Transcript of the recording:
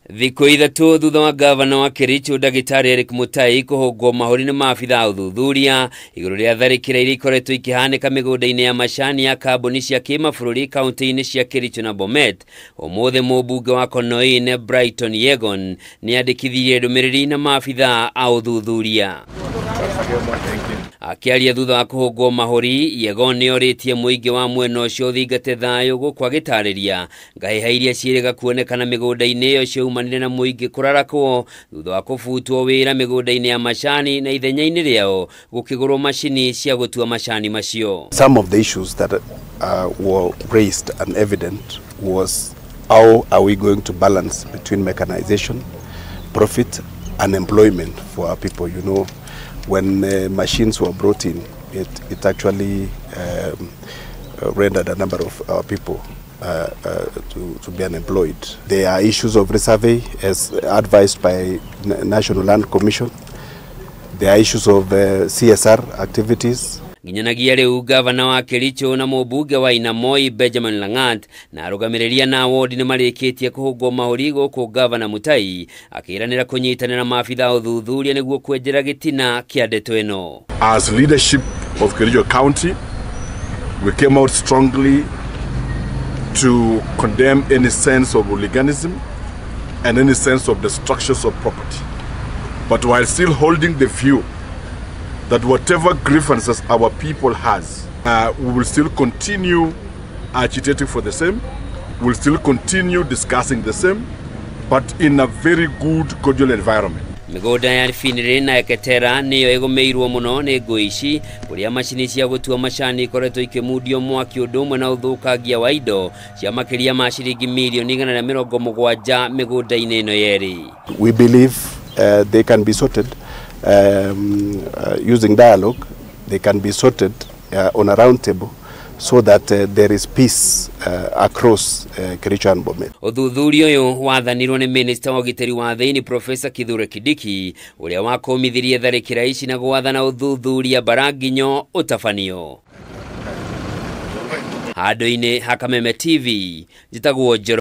Thikũ 3 thutha wa gavana wa Kericho Ndagĩtarĩ Eric Mutai kũhũngwo mahũri nĩ maabitha a ũthuthuria igũrũ rĩa tharĩkĩra iria ikoretwo ikĩhanĩka mĩgũnda-inĩ ya macani ya kambuni cia kĩmabũrũri kaunti-inĩ cia Kericho na Bomet. Ũmũthĩ mũmbunge wa Konoin Brighton Yegon nĩandĩkithirie ndũmĩrĩri na maabitha a ũthuthuria. Akĩaria thutha wa kũhũngwo mahũri, Yegon nĩorĩtie mũingĩ wa mwena ũcio ũthingate thayũ gũkũ agĩtarĩria ngahĩha iria ciĩrĩga kuonekana mĩgũnda-inĩ ĩyo ciaumanire na mũingĩ kũrarakwo thutha wa kũbutwo wĩra mĩgũnda-inĩ ya macani na ithenya-inĩ rĩao gũkĩgũrwo macini cia gũtua macani macio. Some of the issues that were raised and evident was how are we going to balance between mechanization, profit and employment for our people. You know, when machines were brought in, it actually rendered a number of our people to be unemployed. There are issues of resurvey as advised by National Land Commission. There are issues of CSR activities. Nginyanagia rĩu gavana wa Kericho na mũmbunge wa Ainamoi Benjamin Langat na arũgamĩrĩri na wodi nĩmarĩkĩtie kũhũngwo mahũri gũkũ gavana Mutai akĩranĩra kũnyitanĩra maabitha ũthuthuria nĩguo kwenjera gĩtina kĩa ndeto ĩno. As leadership of Kericho County, we came out strongly to condemn any sense of hooliganism and any sense of destructions of property, but while still holding the view that whatever grievances our people has, we will still continue agitating for the same, we'll still continue discussing the same, but in a very good, cordial environment. Mĩgũnda ya Finire na Eketera nĩyo ĩgũmĩirwo mũno nĩ ngũĩ ici kũrĩa macini cia gũtua macani ikoretwo ikĩmundio mwaki ũndũ ũmwe na ũthũkangia wa indo cia makĩria ma ciringi mirioni 170 mĩgũnda-inĩ ĩno yerĩ. We believe they can be sorted using dialogue. They can be sorted on a round table so that there is peace across Kericho and Bomet. Ũthuthuria ũyũ wathanirwo nĩ Minister wa ũgitĩri wa thĩinĩ Professor Kithure Kindiki ũrĩa wakũmithirie tharĩkĩra ici na gwathana ũthuthuria Baranginyo ũtabanio. Handũ-inĩ ha Kameme TV, njĩtagwo Njoro.